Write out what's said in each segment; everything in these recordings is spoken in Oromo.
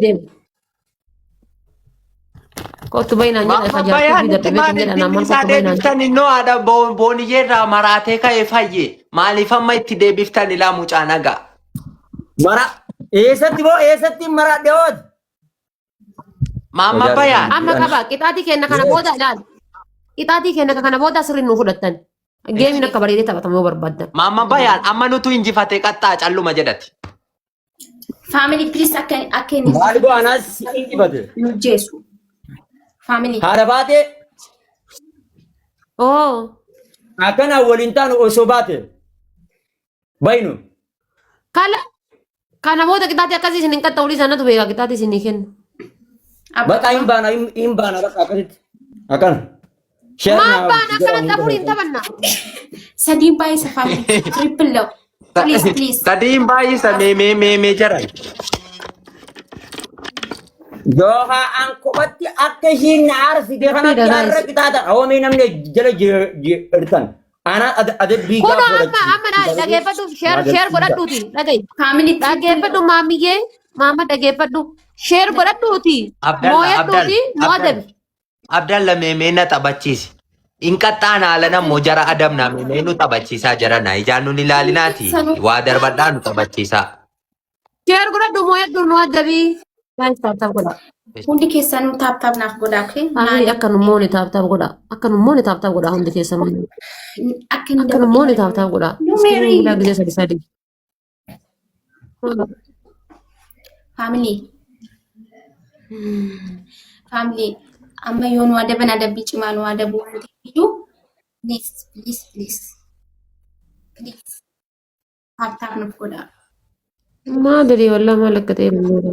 Deemu. Kottu bayi naan jedha Maamma ka jaartii Bayaan ofii itti dadhabee maal kan jedha itti naan maal isaa kottu bayi naan jedha. deebiftan innoo haadha booniyyee irraa maraatee ka'e fayye. Maaliif amma itti deebiftan ilaa mucaa nagaa. Mara eessatti boo eessatti mara dhiyooti. Maamma Bayaan. Amma qaba qixaatii kenna kana booda ilaali. Qixaatii kenna kana booda sirrii nuu fudhattan. Geemiin akka bareedee taphatamu yoo barbaaddan. Maamma Bayaan amma nutu injifatee qaxxaa calluma jedhati. Family please akka akka inni Maali boo anaas si injifate. nu jeesu. Family. Haadha baatee Oo. akkana waliin taanu osoo baate. Baynu. Kala kana booda qixaatii akkasii isin hin qaxxa'u dhiisa natu beeka qixaatii isin hin kennu. Bakka hin baana hin baana bakka akkasitti. Akkana. Share Maal naa baana godhaa akkanatti hunda afuriin keessan. taphanna. Sadiin baay'isa family. Triple low. Please please. Sadiin baay'isa mee mee mee mee jaran. Yookaan an kophatti akka ishiin na aarsite kanatti Dhagaayis. har'a qixaaxa hoomii namni jala jirtan. Ana adabbii Kunoo gaafa amma amma na dhageeffadhu share share godhadhuuti dhaga'i. Family triple Dhageeffadhu maamiyyee maama dhageeffadhu share godhadhuuti Abdalla mooyadhuuti Abdalla nu Abdalla adabi. Abdalla mee mee na taphachiisi. Hin qaxxaana haala nammoo jara adamna mee mee nu taphachiisaa jara na ijaan nun ilaalinaati. Waa darbadhaa nu taphachiisaa. Share godhadhu mooyadhu nu adabi. Guys tap tap godha. Hundi keessanuu tap tap naaf godhaa okay? Family akka nu moone tap tap godha. Akka nu moone tap tap godha hundi keessanuu. Akka inni Akka nu moone tap tap godha. No, Iskiriin Mary. guddaa gisee sadi sadi. Family. Family. Amma yoo nu adaban adabbii cimaa nu adabu waan ta'eef please please please please tap tap nuuf godhaa. Maal dalii wallah maal akka ta'e hin beeku.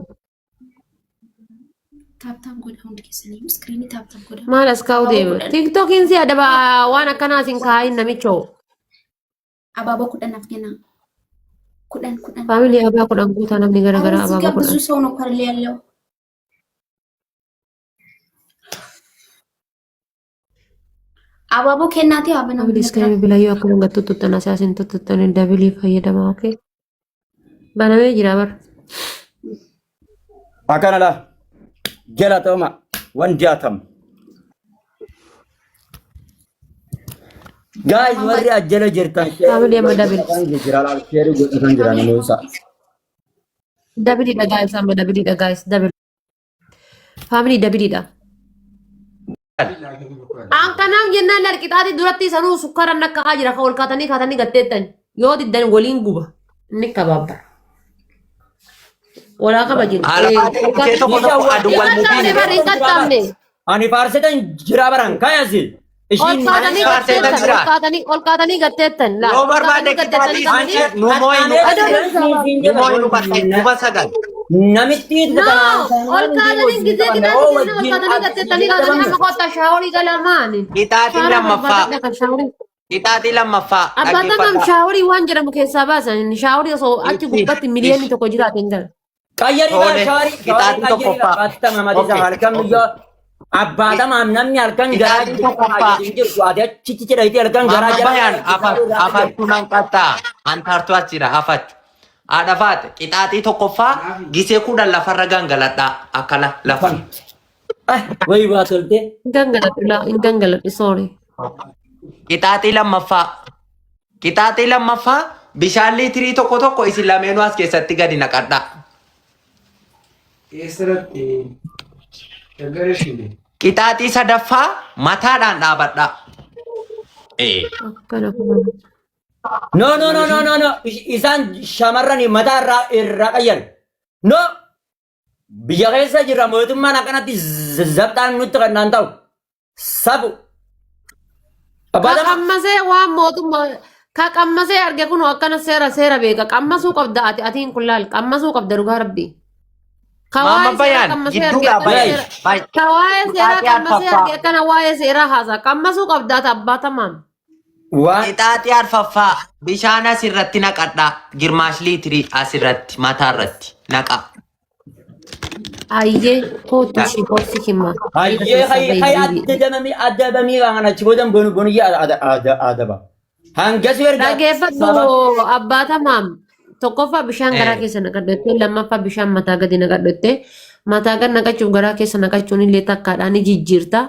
Tap tap godhaa hundi keessaniyyuu iskiriinii tap tap godhaa. Maal as kaa'u Abaaboo deema? 10. Tiktookiin si adaba waan akkanaa sin kaayin namichoo. Abaaboo 10 naaf kennaa. 10 10. Faamilii abaa 10 guutaa namni gara አሁን gara እዚህ abaaboo ጋር ብዙ 10. ሰው ነው እኮ አይደል ያለው? አባቦ ከእናቴ አብና Family iskiriinii bilayyoo akkuma gattu tuttan asaasin tuttuttanii dabilii fayyadamaa okee. Banamee jira bar. Akkana laa. Jala ta'uma. Wan jaatam. Guys warri ajjala jirtan Family amma dabili. jira laal sheerii godhatan jira namoota. Dabiliidha guys amma dabiliidha guys dabili. Family dabiliidha. An kanaaf jennaan laal qixaatii duratti sanuu sukkaara nakka haa jira ka ol kaatanii kaatanii gatteettan yoo diddan waliin guba inni kabaabbara. Walaa kabajin. Haala baatee kee tokko tokko aduu wal Hin qaxxaamne mubiini. bar hin qaxxaamne. Ani faarsetan jira baran kayasi. Ol Ishiin kaatanii Anis faarsetan gatteettan jira. ol kaatanii ol kaatanii gatteettan laa Yoo ol barbaade kaatanii gatteettanii qixaatii qabanii. nu moo'i nu qaxxee. Nu moo'i nu qaxxee quba sagal. Namitti No, ol kaatanii gizee qixaatii kenna ol kaatanii gatteettanii kaatanii amma kottaa shaaworii galaa maali? Qixaatiin Shaawara lammaffaa. barbaadadha kan shaaworii. Qixaatii lammaffaa Abbaan tamam dhaggeeffadhaa. shaaworii waan jedhamu keessaa baasan shaaworii osoo achi Itti gubbatti miliyoonni tokko jiraate hin galu. Qayyarii bara Tole shaawarii shaawarii qixaatii qayyarii tokkoffaa. abbaatama matisa Okay. halkan Okay. miyyoo abbaatamaaf namni halkan garaa Qixaatii tokkoffaa. hin jirtu ati achitti cidha halkan garaa Maamma jala bayaan afachu nan qaxxaa. Antaartu as jira afachu. Haadha faate qixaaxii tokkoffaa gisee 10 lafarra gangaladhaa akkana lafa. Wayi waa tolte. Hin gangaladhu laa hin gangaladhu sorry. Qixaaxii lammaffaa. Qixaaxii lammaffaa bishaan liitirii tokko tokko isin lameenuu as keessatti gadi naqadhaa. Eessarratti shaggara shine. Qixaaxii sadaffaa mataadhaan dhaabadhaa. Ee. Akkana kun. No no no no no no isaan shamarran mataa irraa irraa qayyaru. No biyya keessa jirra mootummaan akkanatti zabxaan nutti kennaan ta'u. Sabu. Ka Abbaa qammasee waan mootummaa ka qammasee arge kun akkana seera seera beeka qammasuu qabda ati atiin kun laal qammasuu qabda dhugaa rabbii. Ka Maamma waa'ee seeraa bayaan qammasee arge gidduudhaa akkana bayi. seera Bayi. ka waa'ee seeraa Qixaaxii qammasee arge arfaffaa. akkana waa'ee seeraa haasa qammasuu qabda ati abbaa tamaam. Waan Qixaaxii arfaffaa bishaan asirratti naqadhaa. Girmaash liitirii asirratti mataarratti naqaa. Ayyee kootu ishii koorsi hima. Miira hayyee keessaa hay bahi hay deebi'i. addabamii addabamii waan achi boodan bonu boniyya adaba. Hangasu erga Dhageeffadhu saba abbaa tamaam. Tokkoffaa bishaan garaa keessa naqadhu jettee lammaffaa bishaan mataa gadi naqadhu jettee Mataa gad naqachuuf garaa keessa naqachuun illee takkaadhaan ni jijjiirta.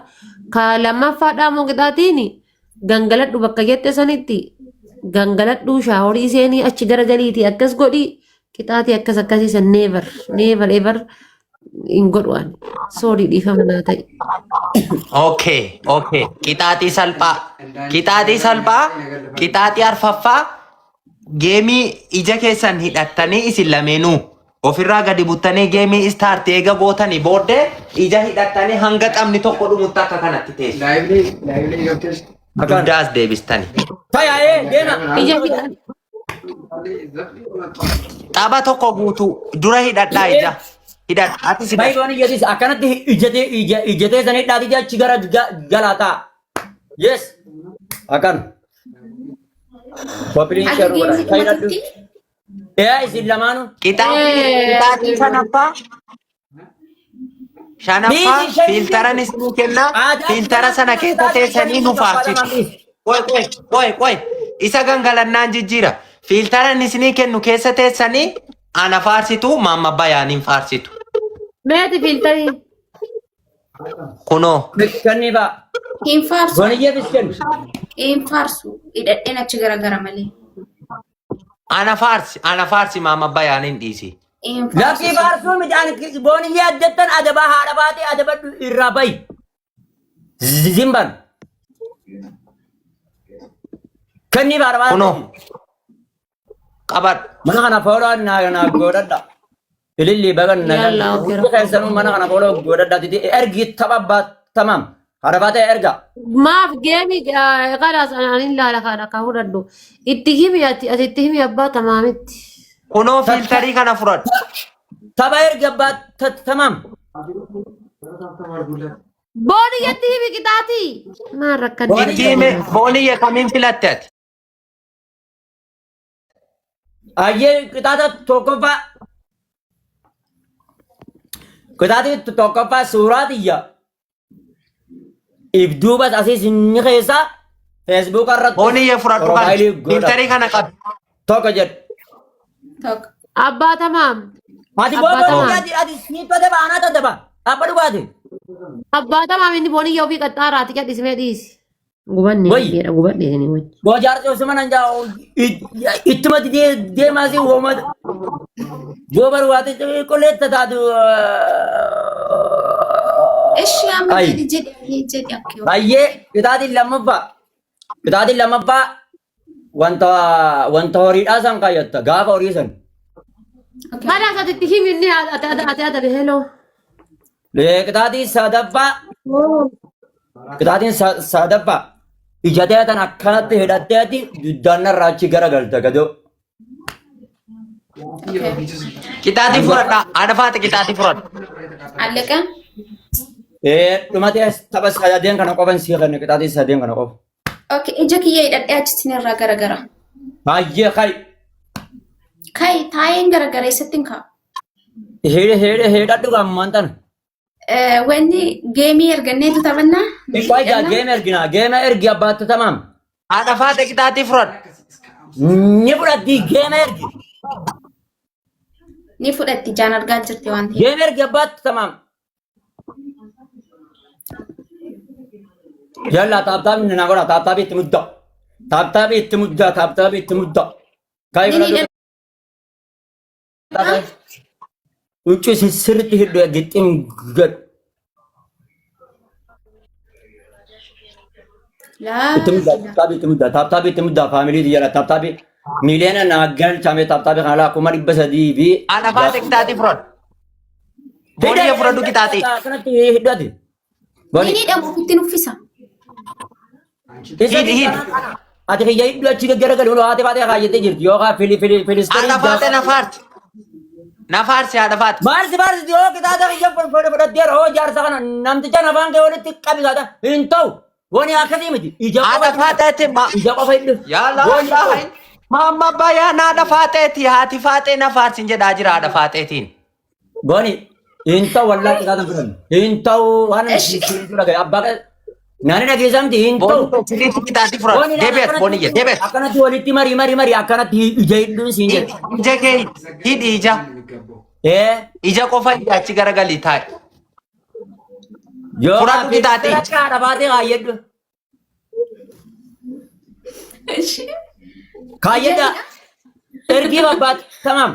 Ka lammaffaadhaa moo qixaatiin gangaladhu bakka jette sanitti gangaladhu shaaworii seenii achi garagaliitii akkas godhi qixaatii akkas akkasii san never never ever hin godhu ani. Sorry, dhiifama naa ta'e. Okay. Qixaaxii salphaa. Qixaaxii salphaa. Qixaaxii arfaffaa. Game ija keessan hidhattanii isin lameenuu ofirraa gadi buttanii game start eega gootanii booddee ija hidhattanii hanga taphni tokko dhumutti akka kanatti teessu. Live ገብተሽ Akkaan. Dugdaas deebistanii. Fayaa'ee deema. Ija hidhan. Tapha tokko guutuu dura hidhadhaa ija. Hidhadha. Atis Baay'ee hidhadha. waan ijjatis akkanatti ijjatee ijjatee sanii dhaatee achi gara galaataa. Yes. Akkan. Koppiliin Akka share godha. game Fayyadhu. dhumatutti Ee, isin lamaanuu. Qixaaxii shanaffaa. Shanaffaa Dhiisi, shanii filteran isinii kenna. Aadaa Filter sana keessa teessanii nu faarsitu. Qoy, qoy, qoy, qoy. Isa gangalannaan jijjiira. Filteran isinii kennu keessa teessanii ana faarsitu, maamma bayaaniin faarsitu. Meeti filterii. Kunoo. Kenni ba'a. Hin faarsu. Boniyyeefis kennu. Hin faarsu. Hidhadheen achi garagara malee. Ana faarsi, ana faarsi, maamma bayaaniin dhiisi. Hin faarsu. Lakkii, faarsuu miti, ani booniyyee addettan adabaa haadha baatee adabadhu irraa bayi. Zimban. Kenni haadha baatee. Kunoo. Qabadhu. Mana kana follow naa godhadha. Ililli bagan nagan. Yalla, okay. Hundi keessanuu mana kana follow godhadha. Titi ergi tapha baatamaam. Haadha baatee erga. Maaf game kalaas ani ilaala kana akka fudhadhu. Itti himi, ati itti himi abbaa tamaamitti. Kunoo, filterii kana fudhadhu. Tapha erga baatamaam. Booniyyatti himi qixaatii. Maal rakkanne? Itti hime, booniyye kamiin filatte ati? Ayyee, qixaata tokkoffaa. Qixaati tokkoffaa suuraa xiyya. Ibduubas asiis inni keessa Facebook irratti. Booniyye, fudhadhu kana. Profile godha. Filterii kana qabi. Tokko jedhu. Tokko. Abbaa tamaam. Ati Abbaa booda tamaam. ati siittu adaba anaatu adaba. Abba dhugaati. Abbaa tamaam, inni booniyya ofii qaxxaaraati cadhismee dhiisi. Gubanne Wayyi. jedha gubadhe isinii wajji. Boo jaarsi osuma nan jaa ittuma deemaa si wooma. Boo barbaade qolleetta taatu. Ishi amma Ayi. jedhi jedhi jedhi akka. Baay'ee qixaatiin lammaffaa. Qixaatiin lammaffaa wanta horiidhaa san kaayyatta gaafa horii san. Okay. Kalaas ati itti himi, inni ati adabe heloo. Qixaatiin sadaffaa. Qixaatiin sadaffaa. Ija tan akkanatti hidhatteeti duddaanna irraa achi garagalta gadoo. Okay. Qixaatii fudhadhaa. Haadha faate, qixaatii fudhadhu. Allaqa. Dhumatee tapha sadeen kana qofan sii kenne, qixaatii sadeen kana qofa. Okay, ija kiyya hidhadhee achi isinirraa garagara. Baay'ee kai. Kai, taa'een garagara, eessatti hin kaa'u? Hidhe hidhe hidhadhu gammaan tana. Wanni game erganneetu taphannaa? Qoy gaa, game ergina, game ergi abbaatti tamaam. Haadha faate, qixaatii fudhadhu. Ni fudhatti, game ergi. Ni fudhatti, jaan argaa jirti waan ta'eef. Game ergi abbaatti tamaam. Yalla, tap tap na godha, tap tap itti mudda. Tap tap itti mudda, tap tap itti mudda. Kai Ni fudhadhu. hidhannaa? Huccuu sirriitti hidhu, gixxim godhu. Laa. Itti mudda, tap tap itti mudda, tap tap itti mudda, family jedha, tap tap miiliyoona naa galchame, tap tap kana laa 300,000 fi. Haadha faate, qixaatii fudhadhu. Booniyya, fudhadhu qixaatii. Akkanatti hidhati. Ni hidhamu, ofitti nuffisa. Hidhi, hidhi. Ati kiyya hidhu, achi garagalu haati baatee kaayyatee jirti yookaan fili fili filisterii. Haadha faate, na faarsi. Na faarsi, haadha faate. Maarsi maarsi, yoo qixaaxa kiyya fudhatteera hoo jaarsa kana namticha afaan kee walitti qabi kaata hin ta'u. Wani akkasii miti. Ija Haadha qofa faateeti ma. Ija qofa hidhu. Yaa laa. Maamma bayaan haadha faateeti. Haati faatee na faarsin jedhaa jira haadha faateetiin. Goni hin ta'u, wallaahi qixaaxa fudhannu. Hin ta'u, waan abbaa naani dhageessamti hin ta'u. Booniyya, sirriitti qixaatii fudhadhu. Deebi'as booniyya, deebi'as. Akkanatti walitti marii marii marii, akkanatti ija hidhuun siin jedhe. Ija kee hidhi, ija. Ee. Ija qofa ija achi garagalii taa'i. Yoo Fudhadhu qixaaxii. Akka haadha baatee kaayyadhu. Ishi. Kaayyadha. Ergii babbaat. Tamaam.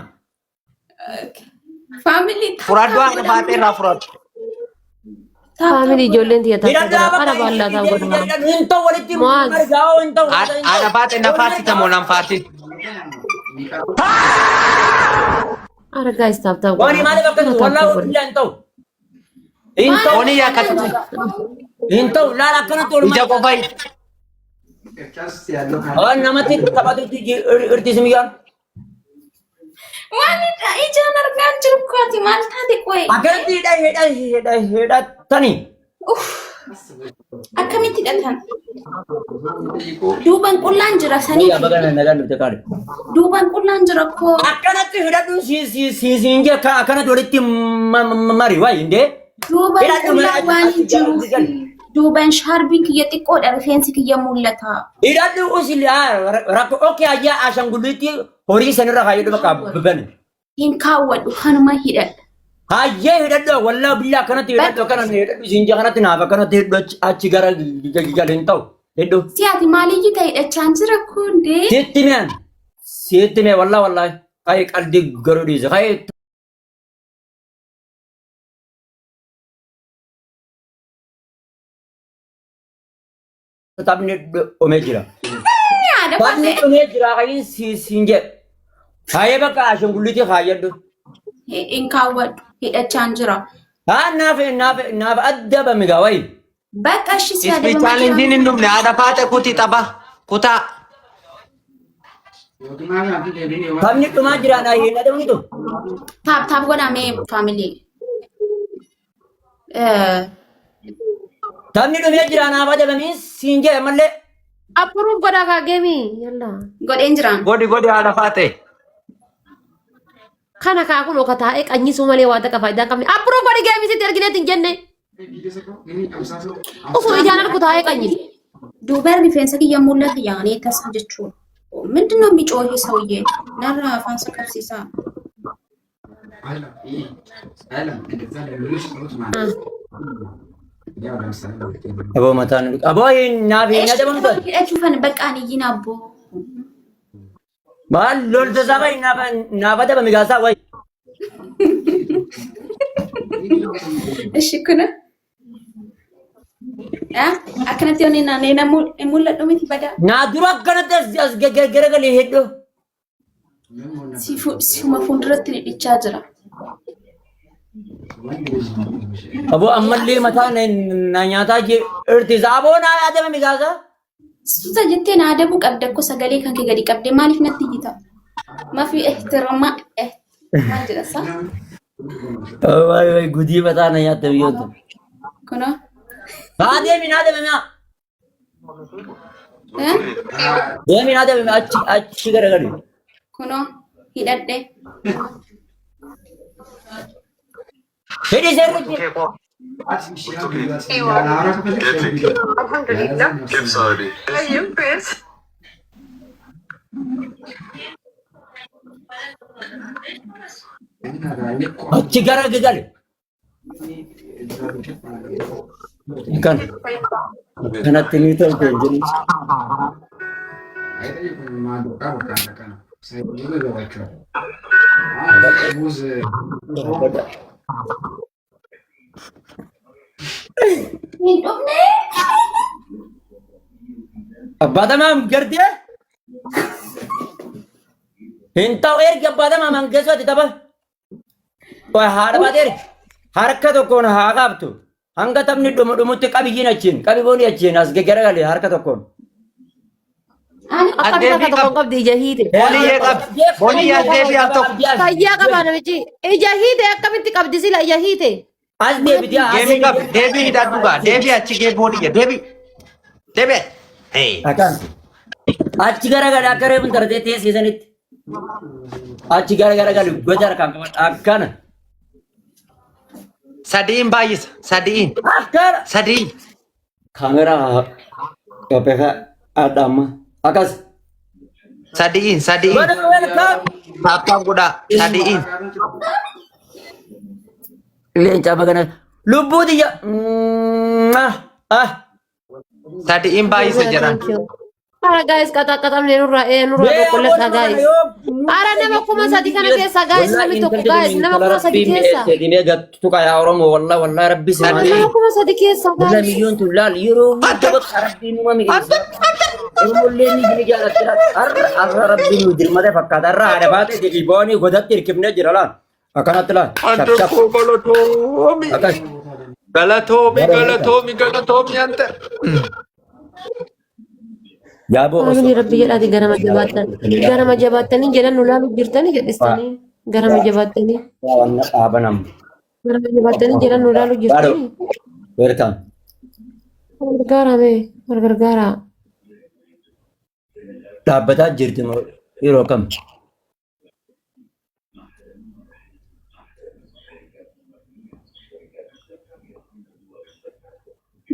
Family Fudhadhu haadha baatee irraa fudhadhu. Faamilii ijoolleen tiyya takka Hidhadhu godha. bakka Ana baallaa ta'u godha. hin ta'u walitti Muaz. margaa hin ta'u. Haadha baatee na faarsita moo nan faarsitu? Ara guys tap tap Wani godha. maaliif akkas Tap wallaahi tap godha. billaa hin ta'u. Hin ta'u. Foonii akkasitti Hin ta'u laala akkanatti oolmaa. ija qofa ija. Waan namatti taphatutti irti simiyyaan. Waan ijaan argaa jiru kooti maal taate qoye? Akkanatti hidha hidha hidha hidhattanii. Uff. Akkamitti hidhatan? Duuban qullaan jira sanii. Yaa baga nagaan dhufte kaadhi. Duuban qullaan jira koo. Akkanatti hidhadhu si si si siin jee akkanatti walitti mari wayi indee. Duuban Hidhadhu qullaan mari waan hin jiruuf. gali. Duuban shaarbiin kiyya xiqqoodha rifeensi kiyya mul'ata. Hidhadhu usil rakkoo okkee ayyaa ashangulliitti horii sanirra kaayyadhu bakka bane. Hin kaawwadhu kanuma hidhadha. Hayyee hidhadhu wallaa billaa akkanatti hidhadhu akkanatti hidhadhu siin jee kanatti naaf akkanatti hidhu achi gara gali hin ta'u hidhu. Si ati maaliyyuu ta'e hidhachaan jira kun dee. Sitti mi'an sitti mi'an wallaa wallaahi kayi qalbii garuu dhiise kayi taphni dhumee jira. Yaada Taphni baasee. dhumee jira kayi siin jedhe. Hayyee bakka ashangulliitii kaayyadhu. Hin kaawwadhu hidhachaan jira. Haa naaf naaf naaf adda bami gaa wayi. Bakka ishii si Ispi adabamaa chaalenjiin jira. hin dhumne haadha faate kuti tapha kutaa. Taphni dhumaa jira naa hin adamnitu. Taap taap godhamee faamilii. Taphni dhumee jira naaf adabamii siin jedhe mallee. Approve godhaa kaa geemii. Yalla. Godheen jiraan. Godhi godhi haadha faate. Kana kaa kun oka taa'ee qanyisuu malee waan takka faayidaa hin qabne. Approve godhi geemii sitti argineetti hin jenne. Osoo ijaan argu taa'ee qanyise. Duuba rifeensa kiyya mul'ata yaanee tasa jechuudha. ምንድን ነው የሚጮህ ይሄ ሰውዬ? ነራ አፋን ሰቀብሲሳ Aboo mataan aboo hin naaf hin adabamtu. hidhachuufan በቃ እይን አቦ Maal lolta saba naaf naaf adabami gaasaa wayi. እሺ ኩነ akkanatti yoon naannee mul'adhu miti badaa Naa dura akkanatti as as garagalee hedduu. suma fuulduratti hidhichaa jira. Aboo ammallee mataa na nyaataa jirti. Aboo naa adabami gaasaa. Suuta jettee na adabuu qabda akkoo sagalee kan kee gadi qabde maaliif natti iyyita? Mafi ihtirama maal jedha isaa? Wayi wayi gudii mataa na nyaatte biyyoota. Kunoo. Haa deemi naa adabami haa. Deemi naa adabami achi achi garagali. Kunoo hidhadhe. Hidhi sirriitti. Alhamdulillah. كيف صاري؟ طيب كويس. Achi garagali. Kan kanatti ni tolte hin jedhu. Hin dhufne. Abbaa tamaam gartee? Hin ta'u erga abbaa tamaam hangeessootti tapha. Waa haadha baatee harka tokkoon haa qabtu. Hanga taphni dhumu dhumutti qabiyyiin achiin qabi boonii achiin as garagalee harka tokkoon. Ani Akka Deebii takka tokkoon qab. qabdi ija hiite. Booniyyee qab. Booniyyee deebii al tokko. Fayyaa qabaa namichi. Ija hiite akkamitti qabdi sila ija hiite. As deebitee as Geemii qab. Deebii hidhadhu gaa. Deebii achi gee booniyya. Deebii. Deebii. Hey. Akkaan. Achi garagalee akka reefu taratee teessisanitti. Achi garagalee gocha harkaan qabadha. Akkana. Sadiin baay'isa. Sadiin. Akkana. Sadiin. Kaameraa qophee adda amma. Akkas. Sadiin. Sadiin. Welcome. Tap tap godhaa. Sadiin. Leencaa bagana. Lubbuu tiyya. Ah. Sadi'iin baay'isa jedhan. Thank you. Ara guys, qaxaa qaxamne nurraa ee nurraa Mee boqqolladha aboo nama guys. kana yoo Ara nama 3000 kana keessa guys, namni tokko guys, nama 3000 keessa. Deemee gattu yaa Oromoo, wallahi wallahi rabbi si Nama malee. 3000 keessa Wallahi guys. miliyoon tun laal yeroo hunda bakka rabbiin numa mi'eessa. Oromollee ni jaalatti laal. Har'a har'a rabbiin nu dirmate fakkaata. Har'a haadha baatee jedhi boonii godatti hirkifnee jira laal. Akkanatti laal. Shaf shaf. Koo galatoomi. Akkas. Galatoomi, galatoomi, galatoomi ante. Yaaboo osoo. Family, rabbi jedhaati garama jabaattan. Garama jabaattanii jedhan nu laaluuf jirtanii jedhistanii. Garama jabaattanii. Waan dhaabanam. Garama jabaattanii jedhan nu laaluuf jirtanii. Welcome. Wal gargaaraa mee wal gargaaraa. Dhaabbataa jirti moo yeroo kam?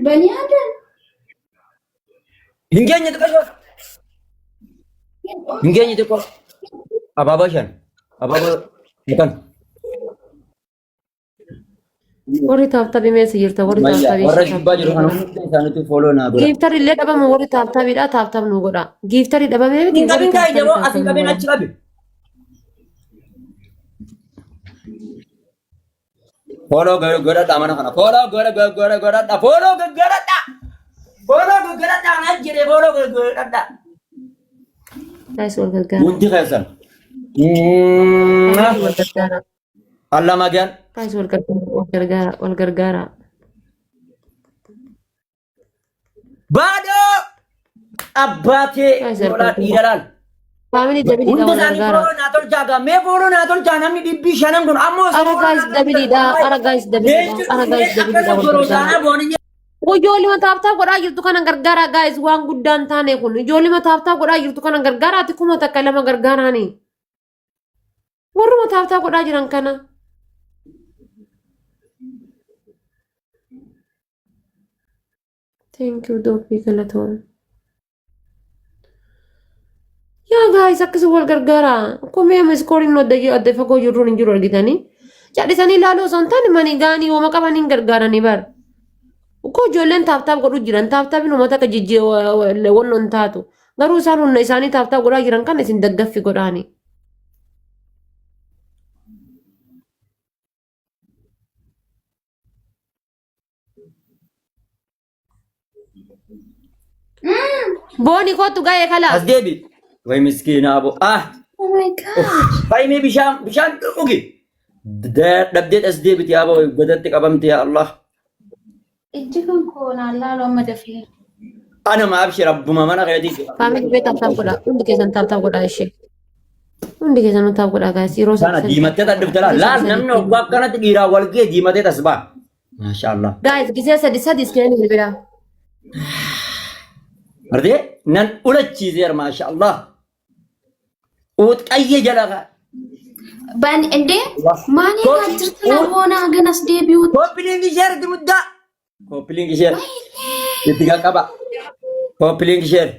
Bani Adam. Hin geenye xiqqoo. Hin geenye xiqqoo. Abaaboo shan. Abaaboo kan. Warri tap tapii meessa jirta warri Mayyaa tap tapii. Warra gubbaa jiru kana hunda isaaniitu follow naa godha. Gifter illee dhabamu warri tap tapiidha tap tap nu godha. Gifter dhabamee miti Hin warri qabin tap gaa'e tapii jaboo tap as tap hin nu qabin godha. achi qabi. Follow godhadhaa mana kana. Follow godha godha godhadhaa. Follow godhadhaa. Follow godhadhaa naan jedhee follow godhadhaa. Guys, wal gargaara. Hundi keessan. Wal gargaara. Allah magaan. Guys, wal gargaara. Wal gargaara. Wal gargaara. Baadoo abbaatee Guys, hoolaa wal dhiira laal. Family double Hunda wal isaanii gargaara. follow naa tolchaa gaa. Mee follow naa tolchaa namni dhibbii shanan kun ammoo osoo Ara follow guys naa double dha. tolchaa. Ara guys double dha. Ara guys double dha. Wal gargaara. Ijoollee tap tap godhaa jirtu kana gargaara guys, waan guddaan taane kun ijoollee tap tap godhaa jirtu kana gargaaraati 1000 2 gargaaraani. Warruma tap tap godhaa jiran kana. Thank you Dooffii, galatoon. Yaa guys, akkasuma wal gargaara. Komee amma iskooriin nu adda adda fagoo jirruun hin jiru argitanii. Callisanii ilaaluu osoo hin taane manii gaanii hooma qaban hin gargaaranii bar. Ukkoo ijoolleen tap tap godhu jiran tap tapiin uummata akka jijjiiruu wannoon taatu. Garuu isaan humna isaanii tap tap godhaa jiran kana isin daggaffi godhaani. Booni kootu ga'ee kalaas. As deebi. Way miskiina abo. Ah. Oh my God. Faayimee bishaan bishaan dhugi. Dhabdee as deebiti abo godatti qabamte yaa Allah. Ijji kun koo naan laalu amma dafee. Ana ma abshir abbuma mana keetii. Family bee tap tap godhaa. Hundi keessan tap tap godhaa ishee. Hundi keessanuu tap godhaa guys. Yeroo Sana diimattee tan dhufte laal. Laal namni waggaa akkanatti dhiiraa wal ga'e diimatee tas ba'a. Maasha Allah. Guys, gisee sadi sadi iskireen bilbilaa. Argitee nan ulachiiseera maasha Allah. Uut qayyee jala kaa. Bani indee maal eegaa jirta boonaa ganas deebi'uutti. Copy link share itti muddaa. Copy link share itti qaqqaba. Copy link share.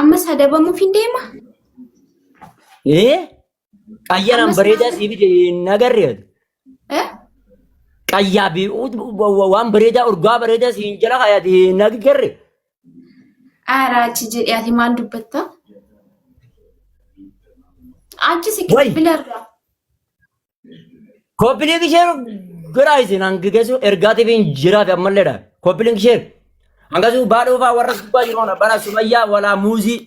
Ammas adabamuuf hin deema. Ee qayyaraan Ammas bareedaa sii bite hin agarre. Eh? Qayyaa fi waan bareedaa urgaa bareedaa siin jala kaayate hin agarre. Aaraa achi jedhee ati maal dubbatta? Achi si Way. bilbilarraa. Copy link share godhaa isin hangigeessu ergaatiif hin jiraafi ammalleedha. Copy link share. Hangasuu baadhoo fa'aa warra gubbaa jiru kana bara sumayyaa walaa muuzii.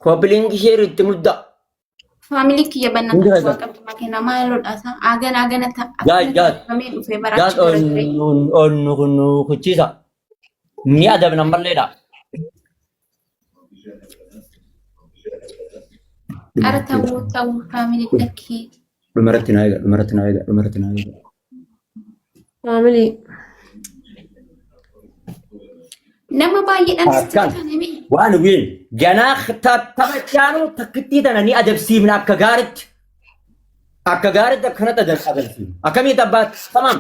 Copy link share itti mudda. Family kiyya Hundi bannaa keessan. waa qabdi makiina maaloodha isaa agana agana ta'a. Gaas gaas. Akkamii dhufee bara Gaas achi bira ture. ol nu kuchisa. Ni adabna ammalleedha. Ara ta'uu ta'uu family lakkii. Dhumarratti naa eega dhumarratti naa eega dhumarratti naa eega. Family. Nama baay'eedhaan sitti Akkan. kaname. Waan wiin ganaa taphachaanu takkittii tana ni adabsiifna akka gaaritti. Akka gaaritti akkanatti adabsiifna. Akkamii tabbaatti? Tamam.